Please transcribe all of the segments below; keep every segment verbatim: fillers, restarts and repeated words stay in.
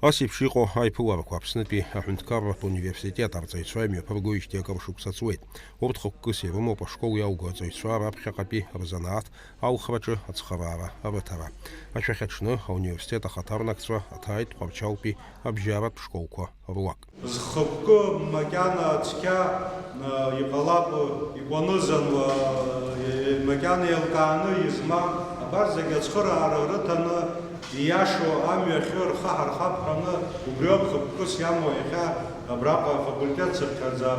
Ас еиԥш иҟоу аиԥыларақәа Аԥснытәи аҳәынҭқарратә университет арҵаҩцәа имҩаԥыргоижьҭеи акыр шықәса ҵуеит. Урҭ хықәкыс ирымоуп ашкол иалго аҵаҩцәа раԥхьаҟатәи рзанааҭ алхраҿы ацхыраара рыҭара. Ашәахьаҽны ауниверситет ахаҭарнакцәа аҭааит Тҟәарчалтәи абжьаратә школқәа руак. Зхықәкы макьана цқьа, э, иҟалап, икәанызануа, э, макьана еилкааны измам, абар зегь ацхыраара рыҭаны, ииашоу амҩахьы рхы ҳархап ҳәаны, убриоуп хықәкыс иамоу иахьа абраҟа афакультет цыԥхьаӡа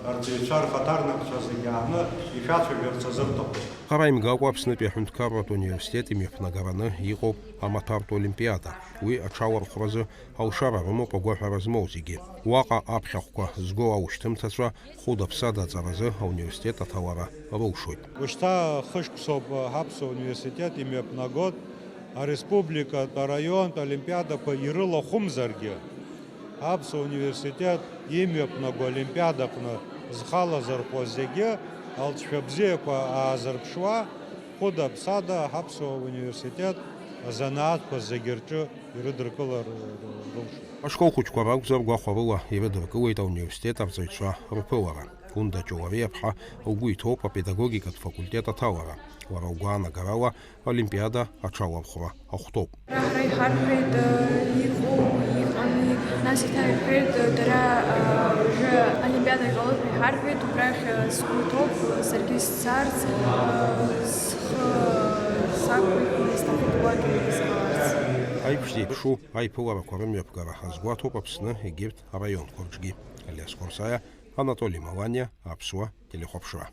арҵаҩцәа рхаҭарнакцәа зегь ааны ишәацәажәарц азырҭаху. Хара имгакәа Аԥснытәи аҳәынҭқарратә университет имҩаԥнагараны иҟоуп амаҭәартә олимпиада. Уи аҽалархәразы алшара рымоуп агәаҳәара змоу зегьы. Уаҟа аԥхьахәқәа зго аушьҭымҭацәа хәыда-ԥсада аҵаразы ауниверситет аҭалара рылшоит. Ушьҭа хышықәсоуп ҳаԥсуа университет имҩаԥнагоит, ареспубликатә, араионтә олимпиадақәа ирылахәымзаргьы, ҳаԥсуа университет имҩаԥнаго олимпиадаҟны зхы алазырхәуа зегьы алҵшәа бзиақәа аазырԥшуа, хәыда-ԥсада ҳаԥсуа университет азанааҭқәа зегьы рҿы ирыдыркылар рылшоит. Ашкол хәыҷқәа ракәзар, гәахәарыла ирыдыркылеит ауниверситет арҵаҩцәа рԥылара. Гәында Ҷолариаԥҳа лгәы иҭоуп апедагогикатә факультет аҭалара. Лара лгәаанагарала, олимпиада аҽалархәра ахәҭоуп. Ҳара иҳарҳәеит, э, иҟоу, иҟами, нас еиҭа иҳәеит, э, дара, э, уажәы олимпиада иҟалоит ҳәа иҳарҳәеит, убрахь, э, сгәы иҭоуп, э, саргьы сцарц, э, схы сақәиҭны исҭахуп уагьы сҟаларц. Аиԥш зеиԥшу аиԥыларақәа рымҩаԥгара азгәаҭоуп Аԥсны егьырҭ араионқәа рҿгьы. Алиас Қәарсаиа, Анатоли Маланиа, Аԥсуа телехәаԥшра.